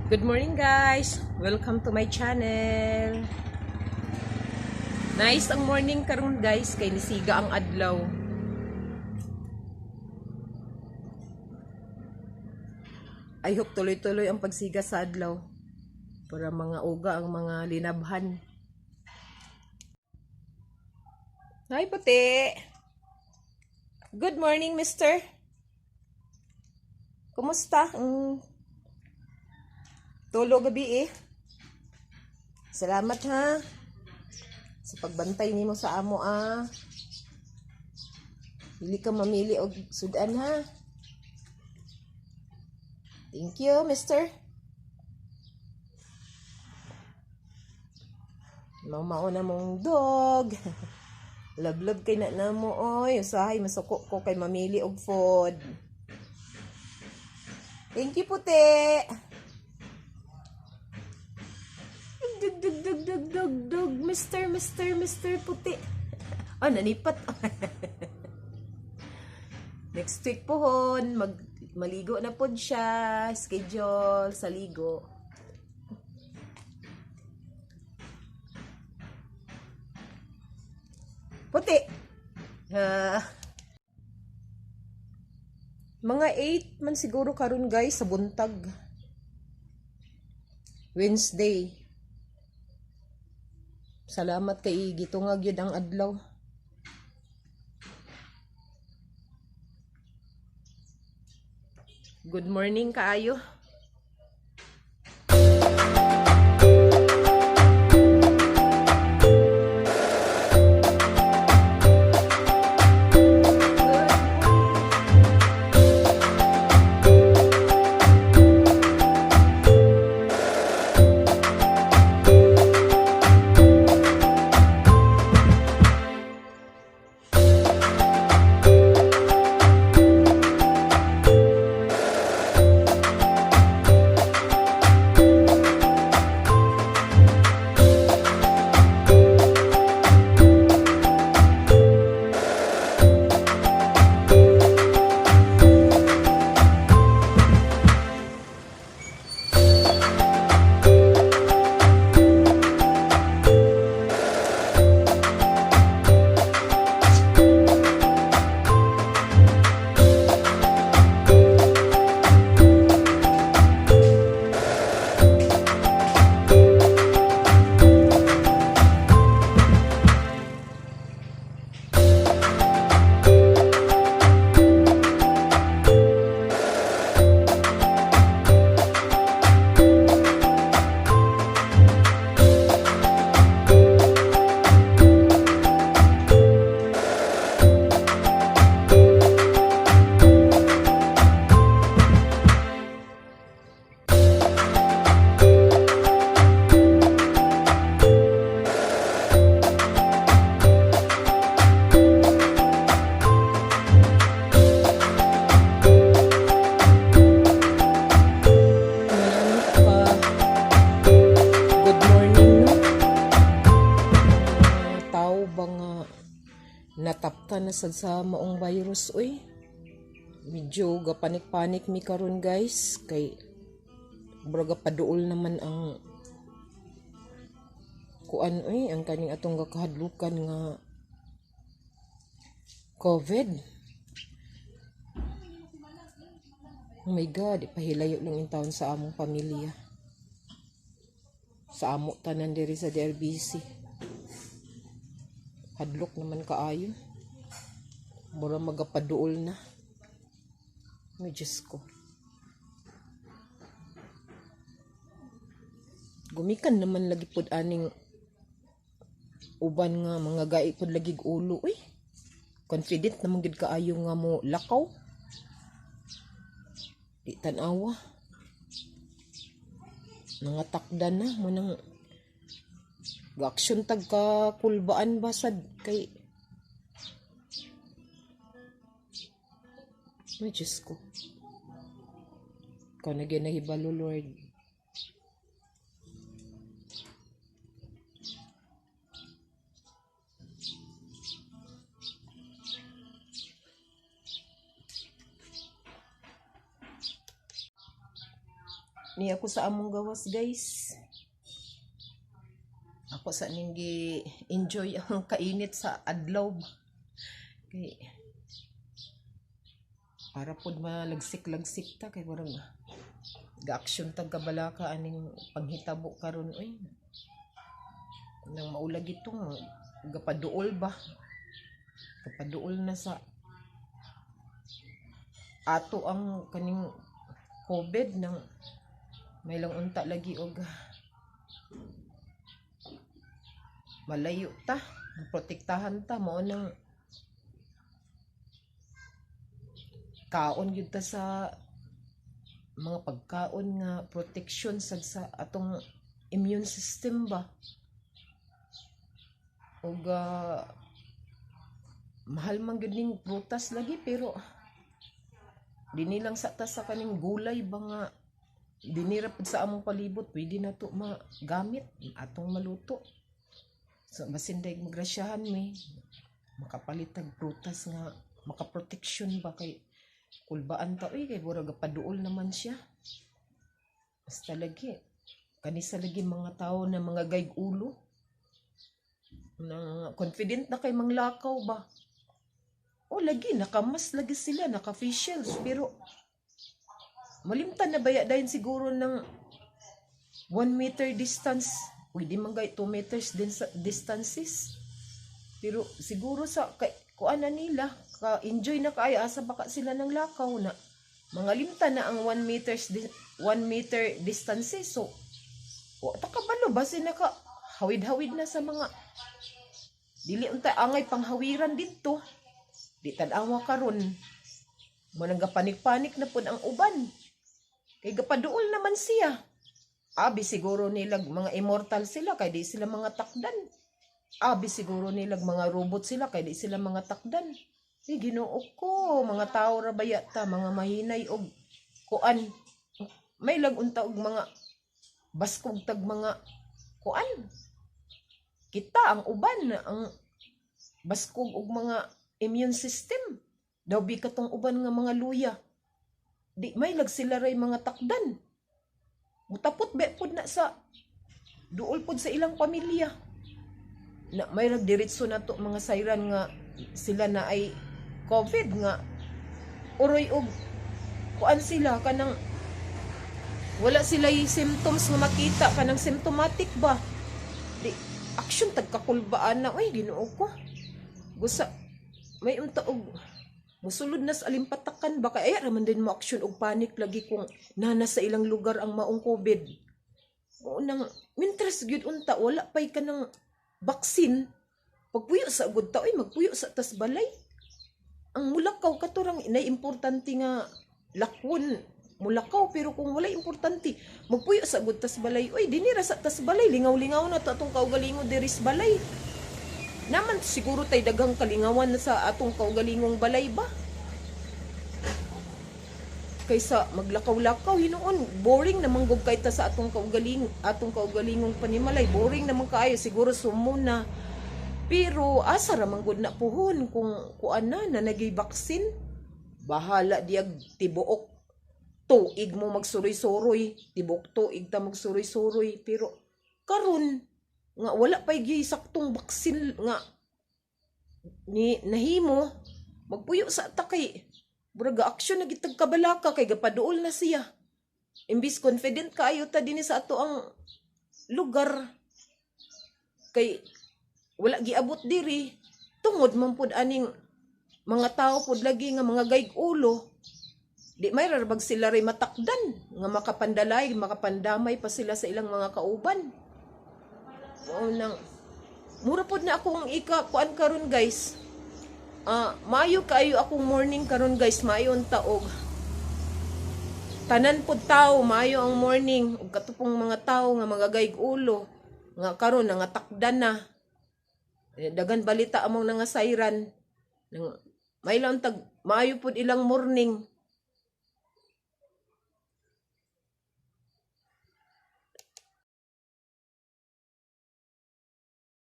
Good morning, guys! Welcome to my channel. Nice ang morning karon, guys, kay nisiga ang adlaw. I hope tuloy-tuloy ang pagsiga sa adlaw para mga uga ang mga linabhan. Hi, puti! Good morning, mister. Kumusta? Tulog gabi eh. Salamat ha sa pagbantay nimo sa amo ah. Dili ka mamili og sudan ha. Thank you, mister. Mamao na mong dog. Love kay na namo oy. Usahay masuko ko kay mamili og food. Thank you, puti. Dug, dug, dug, dug, dug, dug. Mister, Mister, Mister Puti. Oh, nanipat. Next week po hon, mag maligo na pod siya. Schedule sa ligo. Puti. Ah. Mga 8 man siguro karon, guys, sa buntag. Wednesday. Salamat kay gitungag yun ang adlaw. Good morning kaayo. Pa. Good morning, no? Mga tao ba nga natapta na sad sa maong virus, uy. Medyo gapanik-panik mi karon, guys, kay murag paduol naman ang kuan uy, ang kaning atong gakahadlukan nga COVID. Oh my God, ipahilayo lang in taon sa among pamilya. Sa amo tanan diri sa DRBC. Hadlok naman kaayo. Mura magapaduol na. Ay, Diyos ko. Gumikan naman lagi pod aning uban nga mga gai pod lagi ulo uy. Confident naman gid kaayo nga mo lakaw. Di tan-awa. Nangatakda na mo nang gaaksyon tag ka kulbaan basad kay. Ay, Diyos ko. Ikaw na gyud nahibalo, Lord. Ni ako sa among gawas, guys. Ako sa ning enjoy ang kainit sa adlaw ba. Kay para pod malagsik-lagsik ta kay murag ga-action tag kabalaka aning panghitabo karon oy. Nang maulag itong gapaduol ba? Gapaduol na sa ato ang kaning COVID nang may lang unta lagi og malayo ta, protektahan ta. Mao nang kaon gyud ta sa mga pagkaon nga protection sad sa atong immune system ba. Ug mahal man gyud ning prutas lagi, pero dinhi lang sa ta sa kaning gulay ba nga dinhi ra pud sa among palibot, pwede na to magamit atong maluto. So basin dayeg magrasyahan mi, makapalit tag prutas nga makaproteksyon ba, kay kulbaan ta oy, kay murag paduol naman siya. Basta lagi kanisa lagi mga tao na mga gayg ulo na confident na kay manglakaw ba. O lagi nakamas lagi sila, naka face shields, pero malimtan na baya dayon siguro ng 1 meter distance. Pwede man gay 2 meters din sa distances, pero siguro sa kay kuan na nila ka enjoy na kaayo, asa baka sila ng lakaw na mga limtan na ang 1 meter distances. So wa ta kabalo, basin naka hawid-hawid na sa mga dili unta angay panghawiran didto. Di tan-awa karon mo nang gapanik-panik na pud ang uban kay gapaduol naman siya. Abi siguro nilag mga immortal sila kay di sila mga takdan. Abi siguro nilag mga robot sila kay di sila mga takdan. Eh, Ginoo ko, mga tao ra baya ta, mga mahinay og kuan. May lag unta og mga baskog tag mga kuan. Kita ang uban ang baskog og mga immune system. Daw bi katong uban nga mga luya. Di may lag sila ray mga takdan. Mutapot be pud na sa duol pud sa ilang pamilya. Na may rag diretso na to mga sayran nga sila na ay COVID nga uroy og kuan sila, kanang wala sila yung symptoms nga makita, kanang symptomatic ba. Di action tagkakulbaan na oy, Ginoo ko. Gusa may unta og musulod na sa alimpatakan ba, kay ay raman din mo action og panic lagi kung nana sa ilang lugar ang maong COVID. Mao nang mientras gyud unta wala pay kanang vaccine, pagpuyo sa gud ta oy, magpuyo sa tas balay. Ang mulakaw katurang inay importante nga lakwon, mulakaw, pero kung wala importante, magpuyo sa gud tas balay oy. Dinhi ra sa tas balay, lingaw-lingaw na to atong kaugalingon diri sa balay. Naman siguro tay daghang kalingawan na sa atong kaugalingong balay ba kaysa maglakaw-lakaw. Hinuon boring naman gud kay ta sa atong kaugalingong panimalay, boring naman kaayo siguro sumuna. Pero asa ra man gud na puhon kung kuan na na nagay vaccine. Bahala diyag tibuok tuig mo magsuroy-suroy, tibuok tuig ta magsuroy-suroy, pero karon nga wala pay gyud saktong vaccine nga ni nahimo, magpuyo sa ta kay murag aksyon na gitag kabalaka kay gapaduol na siya. Imbis confident kaayo ta dinhi sa ato ang lugar kay wala giabot diri, tungod man pud aning mga tao pud lagi nga mga gayg ulo. Di may rarbag sila ray matakdan nga makapandalay, makapandamay pa sila sa ilang mga kauban. Mao nang mura pod na akong ika kuan karon, guys. Ah, maayo kaayo akong morning karon, guys, maayo ang taog. Tanan pod tao maayo ang morning ug katupong mga tao nga mga gayg ulo nga karon nangatakdan na. Eh, dagan balita among nangasayran. Nang may lang tag maayo pod ilang morning.